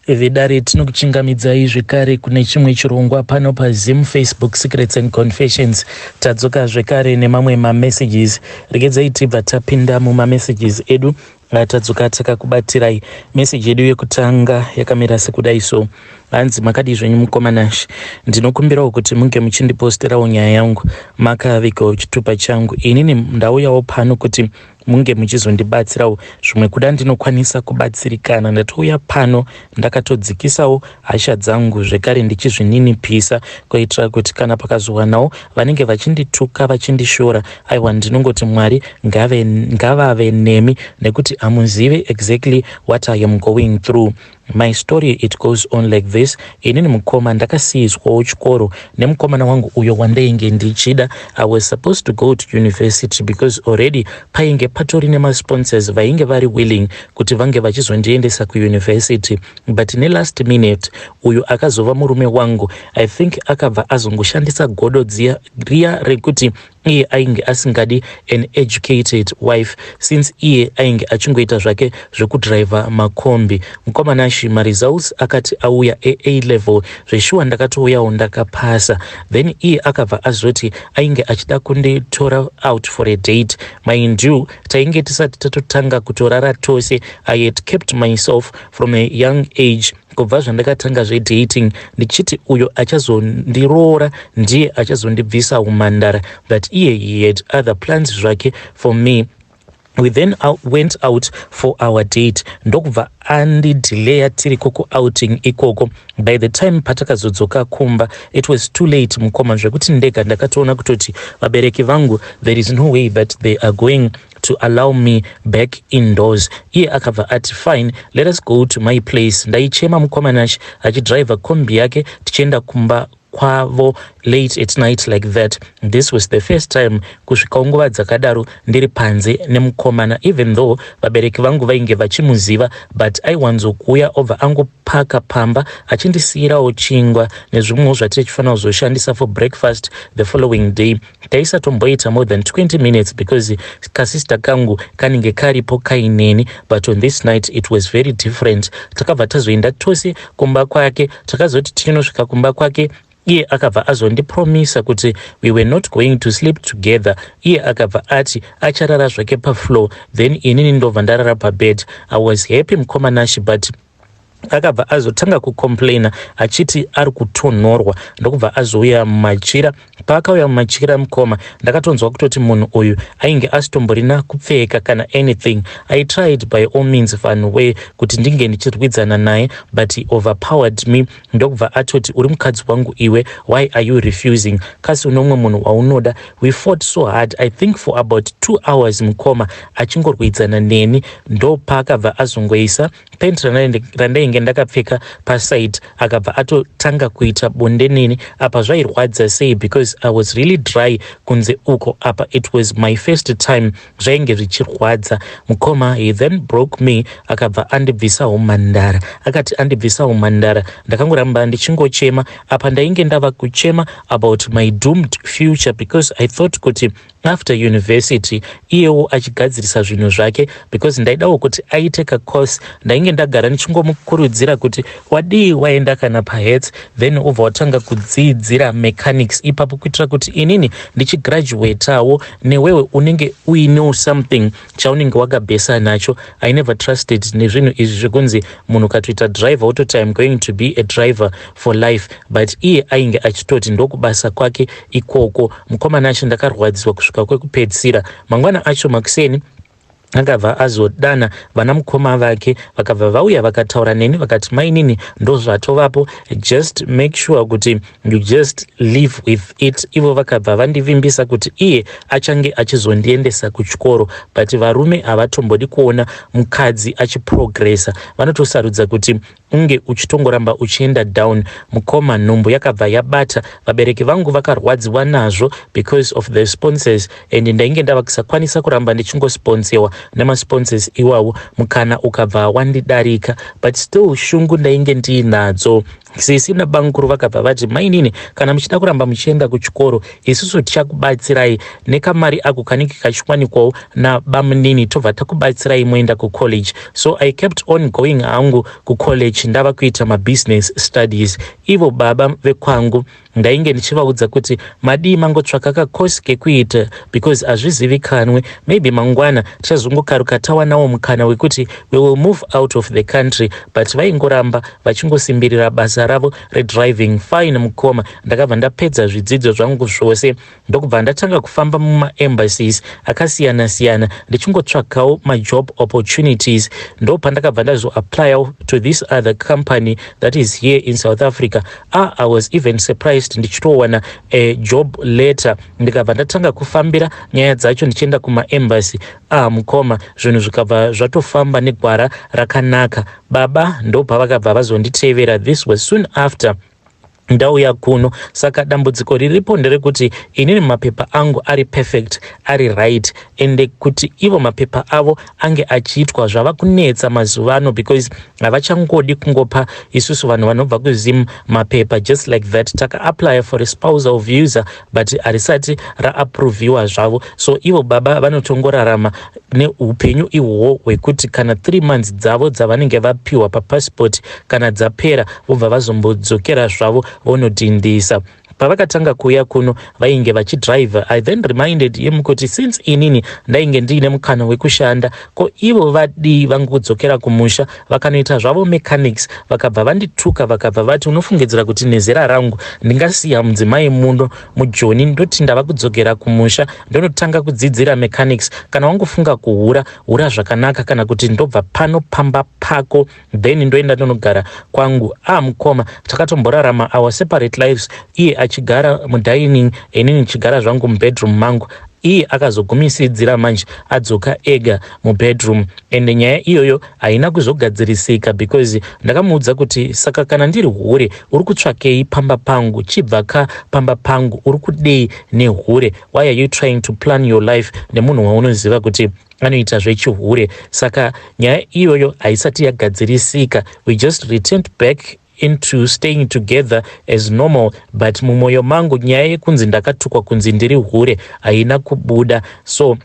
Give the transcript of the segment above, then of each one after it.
Vedare, tinokuchingamidzai zvekare kune chimwe chirongwa pano paZim Facebook Secrets and Confessions. Tadzoka zvekare nemamwe mamessages. Regedzai tibva tapinda mumamessages edu. Tadzoka takakubatirai meseji yedu yekutanga yakamira sekudai so. Hanzi, "Makadii zvenyu mukoma Nash? Ndinokumbirawo kuti munge muchindiposterawo nyaya yangu makavigawo chitupa changu. Inini ndauyawo pano kuti munge muchizondibatsirawo, zvimwe kuda ndinokwanisa kubatsirikana. Ndatouya pano ndakatodzikisawo hasha dzangu zvekare ndichizvininipisa, kuitira kuti kana pakazowanawo vanenge vachindituka, vachindishora, aiwa, ndinongoti Mwari ngavave nemi, nekuti hamuzivi exactly what I am going through. My story, it goes on like this. Inini mukoma, ndakasiyiswawo chikoro nemukomana wangu uyo wandainge ndichida. I was supposed to go to university because already painge patori nemasponsors vainge vari willing kuti vange vachizondiendesa kuuniversity, but nelast minute uyo akazova murume wangu, I think akabva azongoshandisa godo dziya riya rekuti iye ainge asingadi an educated wife, since iye ainge achingoita zvake zvekudhiraivha makombi. Mukoma Nashi, maresults akati auya eA level, zveshuwa ndakatouyawo ndakapasa. Then iye akabva azoti ainge achida kunditora out for a date. Mind you, tainge tisati tatotanga kutorara tose. I had kept myself from a young age, kubva zvandakatanga zvedating, ndichiti uyo achazondiroora ndiye achazondibvisa umhandara, but iye he had other plans zvake for me. We then went out for our date, ndokubva andidhileya tiriko kuouting ikoko. By the time patakazodzoka kumba, it was too late, mukoma, zvekuti ndega ndakatoona kutoti vabereki vangu, there is no way that they are going to allow me back indoors. Iye akabva ati, 'Fine, let us go to my place.' Ndaichema, mukoma Nash, achidhiraivha kombi yake tichienda kumba kwavo late at night like that. This was the first time kusvikawo nguva dzakadaro ndiri panze nemukomana, even though vabereki vangu vainge vachimuziva, but aiwanzokuuya obva angopaka pamba achindisiyirawo chingwa nezvimwewo zvatichifanira kuzoshandisa for breakfast the following day. Taisatomboita more than 20 minutes because kasista kangu kanenge karipo kaineni, but on this night it was very different. Takabva tazoenda tose kumba kwake. Takazoti tichinosvika kumba kwake, iye akabva azondipromisa kuti we were not going to sleep together. Iye akabva ati acharara zvake pafloor, then inini ndobva ndarara pabed. I was happy, mukoma Nashi, but akabva azotanga kucomplaina achiti ari kutonhorwa, ndokubva azouya mumachira. Paakauya mumachira, mukoma, ndakatonzwa kutoti munhu uyu ainge asitomborina kupfeka kana anything. I tried by all means vanhu way kuti ndinge ndichirwidzana naye, but he overpowered me, ndokubva atoti, 'Uri mukadzi wangu iwe. Why are you refusing? Kasi unomwe munhu waunoda?' We fought so hard, I think for about 2 hours, mukoma, achingorwidzana neni. Ndopaakabva azongoisa pent randainge ndakapfeka paside, akabva atotanga kuita bonde neni. Apa zvairwadza sei, because I was really dry kunze uko. Apa it was my first time, zvainge zvichirwadza, mukoma. He then broke me, akabva andibvisa umhandara. Akati andibvisa umhandara, ndakangoramba ndichingochema. Apa ndainge ndava kuchema about my doomed future, because I thought kuti after university iyewo achigadzirisa zvinhu zvake, because ndaidawo kuti aite kacourse. Ndainge ndagara ndichingomukurudzira kuti wadii waenda kana paHertz, then ubva watanga kudzidzira mechanics ipapo, kuitira kuti inini ndichigraduatawo newewe unenge uinewo something chaunenge wakabhesa nacho. I never trusted nezvinhu izvi zvekunzi munhu ukatoita driver wototi, 'Im going to be a driver for life,' but iye ainge achitoti ndokubasa kwake ikoko. Mukomana acho, ndakarwadziswa kusvika kwekupedzisira. Mangwana acho makuseni akabva azodana vana mukoma vake, vakabva vauya vakataura neni, vakati, 'Mainini, ndozvatovapo, just make sure kuti you just live with it.' Ivo vakabva vandivimbisa kuti iye achange achizondiendesa kuchikoro, but varume havatombodi kuona mukadzi achiprogressa, vanotosarudza kuti unge uchitongoramba uchienda down. Mukoma, nhumbu yakabva yabata. Vabereki vangu vakarwadziwa nazvo because of the sponsors, and ndainge ndava kusakwanisa kuramba ndichingosponsewa nemasponsors iwawo. Mukana ukabva wandidarika, but still shungu ndainge ndiinadzo. Sisi nabamukuru vakabva vati, "Mainini, kana muchida kuramba muchienda kuchikoro, isusu tichakubatsirai nekamari ako kanenge kachiwanikwawo nabamunini, tobva takubatsirai moenda kucollege." So I kept on going hangu kucollege, ndava kuita mabusiness studies. Ivo baba vekwangu ndainge ndichivaudza kuti madii mangotsvaka kakosi kekuita, because hazvizivikanwe, maybe mangwana tichazongokaruka tawanawo mukana wekuti we will move out of the country, but vaingoramba vachingosimbirira basa ravo redriving. Fine mukoma, ndakabva ndapedza zvidzidzo zvangu zvose, ndokubva ndatanga kufamba mumaembassies akasiyana-siyana ndichingotsvakawo majob opportunities. Ndo pandakabva ndazoapply to this other company that is here in South Africa. Ah, I was even surprised ndichitowana a job letter. Ndikabva ndatanga kufambira nyaya dzacho ndichienda kumaembassy. Ah mukoma, zvinhu zvikabva zvatofamba negwara rakanaka. Baba ndopavakabva vazonditevera. This was soon after ndauya kuno. Saka dambudziko riripo nderekuti inini mapepa angu ari perfect, ari right, ende kuti ivo mapepa avo ange achiitwa zvava kunetsa mazuva ano, because havachangodi kungopa isusu vanhu vanobva kuZim mapepa just like that. Takaapplya for a spousal visa, but harisati raapproviwa zvavo. So ivo baba vanotongorarama neupenyu ihwohwo hwekuti kana 3 months dzavo dzavanenge vapiwa papassport kana dzapera, vobva vazombodzokera zvavo vonodhindisa. Pavakatanga kuuya kuno vainge vachidhiraivha. I then reminded him kuti since inini ndainge ndiine mukana wekushanda, ko ivo vadii vangodzokera kumusha vakanoita zvavo mechanics? Vakabva vandituka, vakabva vati, "Unofungidzira kuti nezera rangu ndingasiya mudzimai muno muJoni, ndoti ndava kudzokera kumusha ndonotanga kudzidzira mechanics? Kana wangofunga kuhura, hura zvakanaka, kana kuti ndobva pano pamba pako, then ndoenda ndonogara kwangu." A ah, mukoma, takatomborarama our separate lives, iye achigara mudining, inini ndichigara zvangu mubedroom mangu. Iye akazogumisidzira manje adzoka ega mubedroom, ende nyaya iyoyo haina kuzogadzirisika, because ndakamuudza kuti, "Saka kana ndiri hure, uri kutsvakei pamba pangu? Chibva ka pamba pangu. Uri kudei nehure? Why are you trying to plan your life nemunhu waunoziva kuti anoita zvechihure?" Saka nyaya iyoyo haisati yagadzirisika. We just returned back into staying together as normal, but mumwoyo mangu nyaya yekunzi ndakatukwa kunzi ndiri hure haina kubuda. So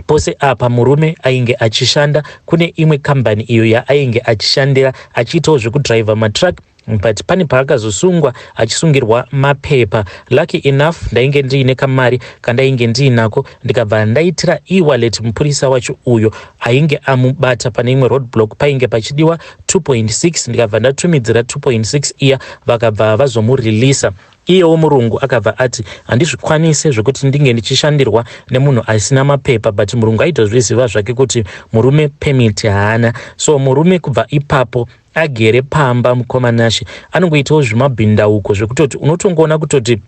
pose apa murume ainge achishanda kune imwe kambani iyo yaainge achishandira, achiitawo zvekudhiraivha matruck, but pane paakazosungwa achisungirwa mapepa. Lucky enough ndainge ndiine kamari kandainge ndiinako, ndikabva ndaitira e-wallet mupurisa wacho uyo ainge amubata pane imwe roadblock. Painge pachidiwa 2.6, ndikabva ndatumidzira 2.6 iya, vakabva vazomureleasa. Iyewo murungu akabva ati, "Handizvikwanise zvekuti ndinge ndichishandirwa nemunhu asina mapepa," but murungu aitozviziva zvake kuti murume permit haana. So murume kubva ipapo agere pamba, mukoma Nashe, anongoitawo zvimabhindauko zvekutoti unotongoona kutoti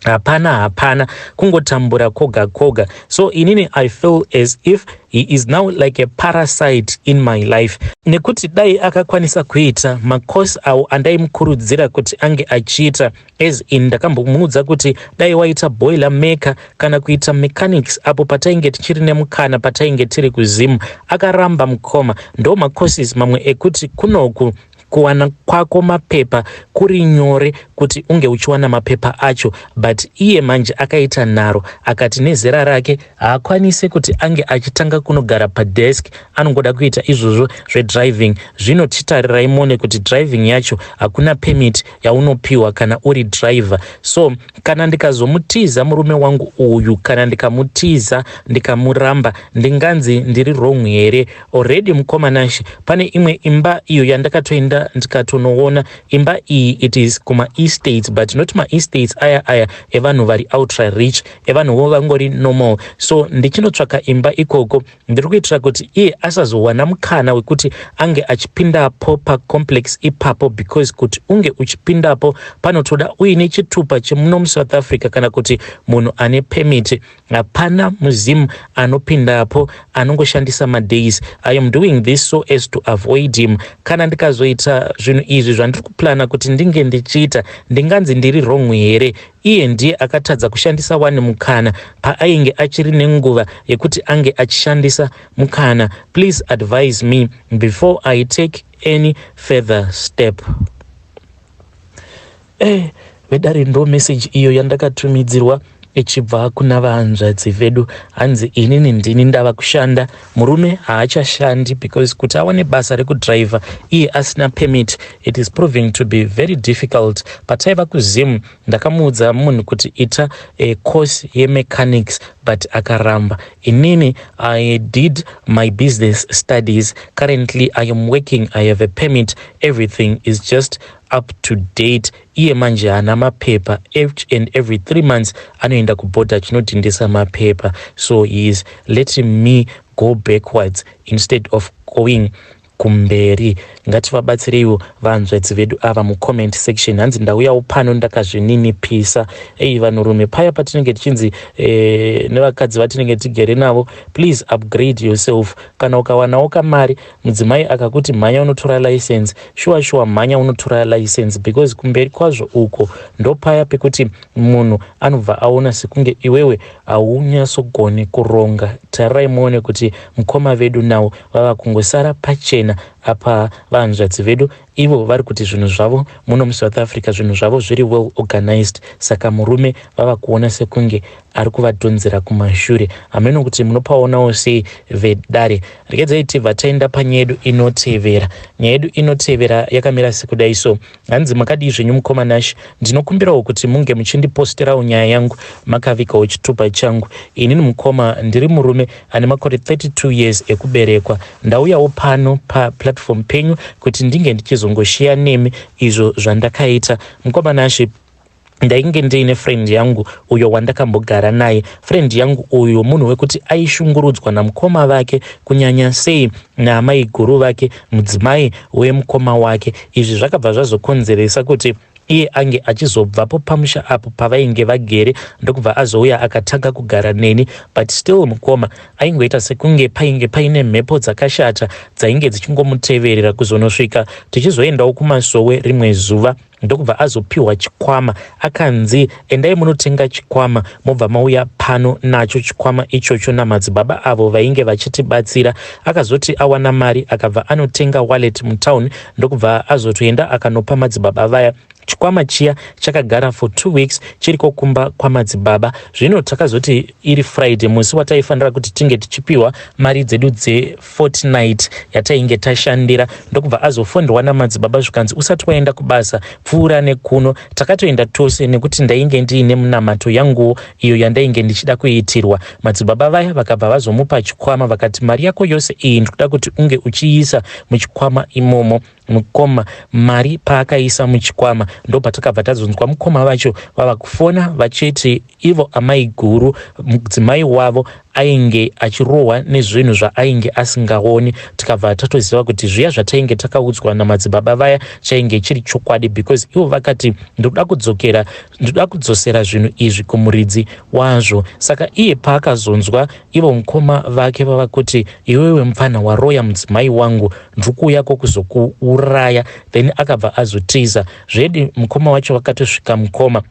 hapana hapana, kungotambura koga koga. So inini I feel as if he is now like a parasite in my life, nekuti dai akakwanisa kuita makosi awo andaimukurudzira kuti ange achiita, as in ndakambomuudza kuti dai waita boiler maker kana kuita mechanics apo patainge tichiri nemukana, patainge tiri kuZimu. Akaramba mukoma. Ndo macourses mamwe ekuti kunoku kuwana kwako mapepa kuri nyore kuti unge uchiwana mapepa acho, but iye manje akaita nharo, akati nezera rake haakwanisi kuti ange achitanga kunogara padesk, anongoda kuita izvozvo zvedriving. Zvino titarirai muone kuti driving yacho hakuna permit yaunopiwa kana uri driver. So kana ndikazomutiza murume wangu uyu, kana ndikamutiza ndikamuramba, ndinganzi ndiri wrong here? Already mukoma Nashe, pane imwe imba iyo yandakatoenda ndikatonoona. Imba iyi, it is kumaestates, but not maestates aya aya evanhu vari ultra rich, evanhuwo vangori normal. So ndichinotsvaka imba ikoko, ndiri kuitira kuti iye asazowana mukana wekuti ange achipindapo pacomplex ipapo, because kuti unge uchipindapo panotoda uine chitupa chemuno muSouth Africa kana kuti munhu ane permit. Hapana muZimu anopindapo, anongoshandisa madays. I am doing this so as to avoid him. Kana ndikazoita zvinhu izvi zvandiri kuplana kuti ndinge ndichiita, ndinganzi ndiri wrong here? Iye ndiye akatadza kushandisa wani mukana paainge achiri nenguva yekuti ange achishandisa mukana. Please advise me before I take any further step. Eh, vedare ndo message iyo yandakatumidzirwa ichibva kuna vahanzvadzi vedu. Hanzi inini ndini ndava kushanda, murume haachashandi because kuti awane basa rekudriver iye asina permit, it is proving to be very difficult. Pataiva kuZim ndakamuudza munhu kuti ita a course yemechanics, but akaramba. Inini I did my business studies. Currently I am working, I have a permit, everything is just up to date. Iye manje haana mapepa. Each and every 3 months anoenda kubhodha achinodhindisa mapepa, so he is letting me go backwards instead of going kumberi. Ngativabatsireiwo vahanzvadzi vedu ava mucomment section. Hanzi ndauyawo pano ndakazvininipisa. Ei, vanhurume, paya patinenge tichinzi nevakadzi vatinenge tigere navo, please upgrade yourself. Kana ukawanawo kamari, mudzimai akakuti mhanya unotora license, shuwa shuwa mhanya unotora license, because kumberi kwazvo uko ndopaya pekuti munhu anobva aona sekunge iwewe haunyatsogoni kuronga. Tarirai muone kuti mukoma vedu nawo vava kungosara pachena apa. Vahanzvadzi vedu ivo vari kuti zvinhu zvavo muno muSouth Africa, zvinhu zvavo zviri well organized, saka murume vava kuona sekunge ari kuvadhonzera kumashure. Hameno kuti munopaonawo sei, vedare. Regedzai tibva taenda panyaya yedu inotevera. Nyaya yedu inotevera yakamira sekudai so. Hanzi, makadii zvenyu mukoma Nash? Ndinokumbirawo kuti munge muchindiposterawo nyaya yangu makavikawo chitupa changu. Inini mukoma ndiri murume ane makore 32 years ekuberekwa. Ndauyawo pano paplatform penyu kuti ndinge ndichizongoshiya nemi izvo zvandakaita. Mukoma Nash, ndainge ndiine friend yangu uyo wandakambogara naye. Friend yangu uyu munhu wekuti aishungurudzwa namukoma vake, kunyanya sei naamai guru vake, mudzimai wemukoma wake. Izvi zvakabva zvazokonzeresa kuti iye ange achizobvapo pamusha apo pavainge vagere, ndokubva azouya akatanga kugara neni. But still mukoma aingoita sekunge painge paine mhepo dzakashata dzainge dzichingomuteverera, kuzonosvika tichizoendawo kumasowe rimwe zuva, ndokubva azopiwa chikwama. Akanzi, "Endai munotenga chikwama, mobva mauya pano nacho chikwama ichocho," namadzibaba avo vainge vachitibatsira. Akazoti awana mari, akabva anotenga wallet mutown, ndokubva azotoenda akanopa madzibaba vaya. Chikwama chiya chakagara for 2 weeks chiriko kumba kwamadzibaba. Zvino takazoti iri Friday, musi wataifanira kuti tinge tichipiwa mari dzedu dzefortnight yatainge tashandira, ndokubva azofonderwa namadzibaba, zvikanzi, "Usati waenda kubasa, pfuura nekuno." Takatoenda tose nekuti ndainge ndiine munamato yanguwo iyo yandainge ndichida kuitirwa. Madzibaba vaya vakabva vazomupa chikwama, vakati, "Mari yako yose iyi ndikuda kuti unge uchiisa muchikwama imomo." Mukoma mari paakaisa muchikwama, ndopatakabva tazonzwa mukoma vacho vava kufona vachiti ivo amai guru, mudzimai wavo, ainge achirohwa nezvinhu zvaainge asingaoni. Tikabva tatoziva kuti zviya zvatainge takaudzwa namadzibaba vaya chainge chiri chokwadi, because ivo vakati, "Ndoda kudzokera, ndoda kudzosera zvinhu izvi kumuridzi wazvo." Saka iye paakazonzwa ivo mukoma vake vava kuti, "Iwewe mupfana waroya mudzimai wangu, ndiri kuuyako kuzokuuraya," then akabva azotiza zvedi. Mukoma wacho vakatosvika, mukoma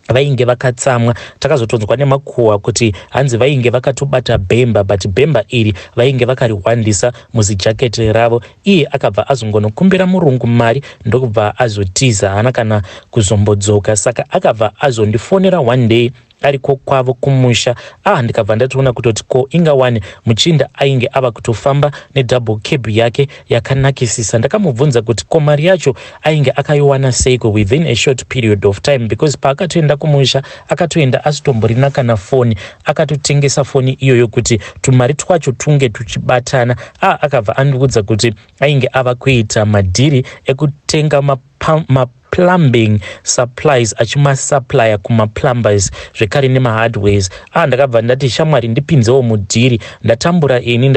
vainge vakatsamwa. Takazotonzwa nemakuhwa kuti hanzi vainge vakatobata bhemba, but bhemba iri vainge vakarihwandisa muzijaketi ravo. Iye akabva azongonokumbira murungu mari, ndokubva azotiza, haana kana kuzombodzoka. Saka akabva azondifonera one day ariko kwavo kumusha. Ah, ndikabva ndatoona kutoti ko inga wani muchinda ainge ava kutofamba nedouble cab yake yakanakisisa. Ndakamubvunza kuti ko mari yacho ainge akaiwana seiko within a short period of time, because paakatoenda kumusha akatoenda asitomborina kana foni, akatotengesa foni iyoyo kuti tumari twacho tunge tuchibatana. Ah, akabva andiudza kuti ainge ava kuita madhiri ekutenga ma plumbing supplies, achimasupplya kumaplumbers zvekare nemahardwares. Ah, ndakabva ndati, "Shamwari, ndipinzewo mudhiri, ndatambura ini,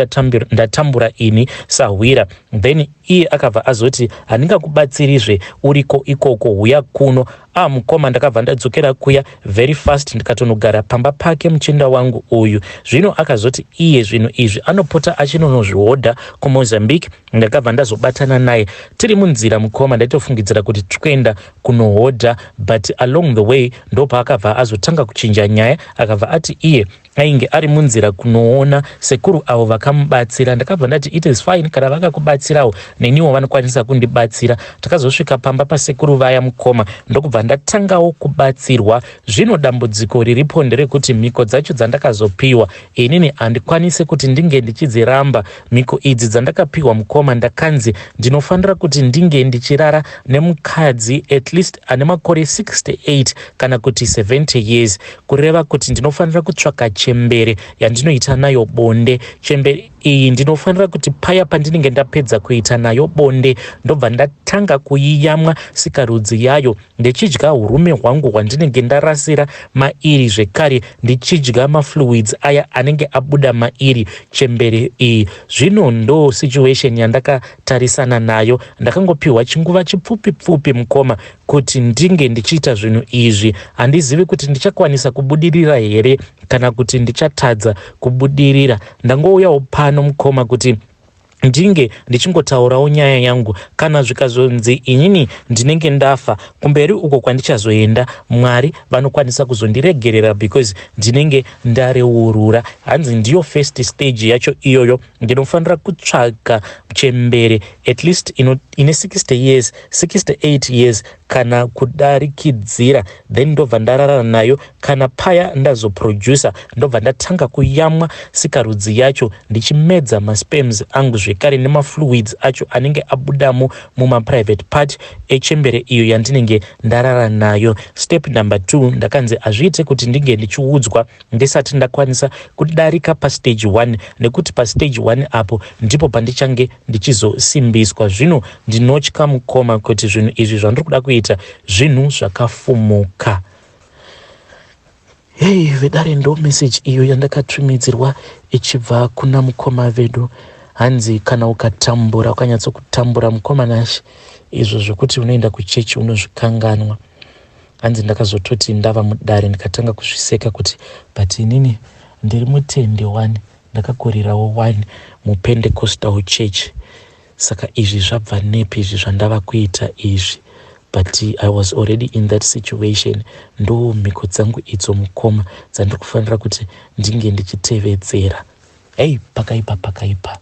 ndatambura ini sahwira." Then iye akabva azoti, "Handingakubatsirizve uriko ikoko, huya kuno." Ah, mukoma, ndakabva ndadzokera kuya very fast, ndikatonogara pamba pake muchinda wangu uyu. Zvino akazoti iye zvinhu izvi anopota achinonozvihodha kuMozambique. Ndakabva ndazobatana naye tiri munzira. Mukoma, ndaitofungidzira kuti tiri kuenda kunohodha, but along the way ndopaakabva azotanga kuchinja nyaya. Akabva ati iye Ainge ari munzira kunoona sekuru avo vakamubatsira. Ndakabva ndati it is fine, kana vakakubatsirawo neniwo vanokwanisa kundibatsira. Takazosvika pamba pasekuru vaya mukoma, ndokubva ndatangawo kubatsirwa. Zvino dambudziko riripo nderekuti mhiko dzacho dzandakazopiwa inini handikwanise kuti ndinge ndichidziramba. Mhiko idzi dzandakapiwa mukoma, ndakanzi ndinofanira kuti ndinge ndichirara nemukadzi at least ane makore 68 kana kuti 70 years, kureva kuti ndinofanira kutsvaka chembere yandinoita nayo bonde. Chembere iyi ndinofanira kuti paya pandinenge ndapedza kuita nayo bonde, ndobva ndatanga kuiyamwa sikarudzi yayo, ndichidya urume hwangu hwandinenge ndarasira mairi, zvekare ndichidya mafluids aya anenge abuda mairi chembere iyi. Zvino ndo situation yandakatarisana nayo. Ndakangopiwa chinguva chipfupi pfupi mukoma kuti ndinge ndichiita zvinhu izvi. Handizivi kuti ndichakwanisa kubudirira here kana kuti ndichatadza kubudirira. Ndangouyawo pano mukoma kuti ndinge ndichingotaurawo nyaya yangu. Kana zvikazonzi inini ndinenge ndafa, kumberi uko kwandichazoenda, Mwari vanokwanisa kuzondiregerera because ndinenge ndareurura. Hanzi ndiyo first stage yacho iyoyo. Ndinofanira kutsvaga chembere at least ine 60 years, 68 years kana kudarikidzira, then ndobva ndarara nayo. Kana paya ndazoproducer, ndobva ndatanga kuyamwa sikarudzi yacho, ndichimedza masperms angu zvekare nemafluids acho anenge abudamo mumaprivate part echembere iyo yandinenge ndarara nayo. Step number 2, ndakanzi hazviite kuti ndinge ndichiudzwa ndisati ndakwanisa kudarika pastage 1, nekuti pastage 1 apo ndipo pandichange ndichizosimbiswa. Zvino ndinotya mukoma kuti zvinhu izvi zvandiri kuda kuita zvinhu zvakafumuka. Hei vedare, ndo message iyo yandakatumidzirwa ichibva kuna mukoma vedu. Hanzi kana ukatambura, ukanyatsokutambura mukoma Nashe, izvo zvekuti unoenda kuchechi unozvikanganwa. Hanzi ndakazototi ndava mudare ndikatanga kuzviseka kuti but inini ndiri mutendi wani, ndakakurirawo wani muPentecostal church, saka izvi zvabva nepi izvi zvandava kuita izvi? But I was already in that situation. Ndo mhiko dzangu idzo mukoma dzandiri kufanira kuti ndinge ndichitevedzera. Hei, pakaipa, pakaipa.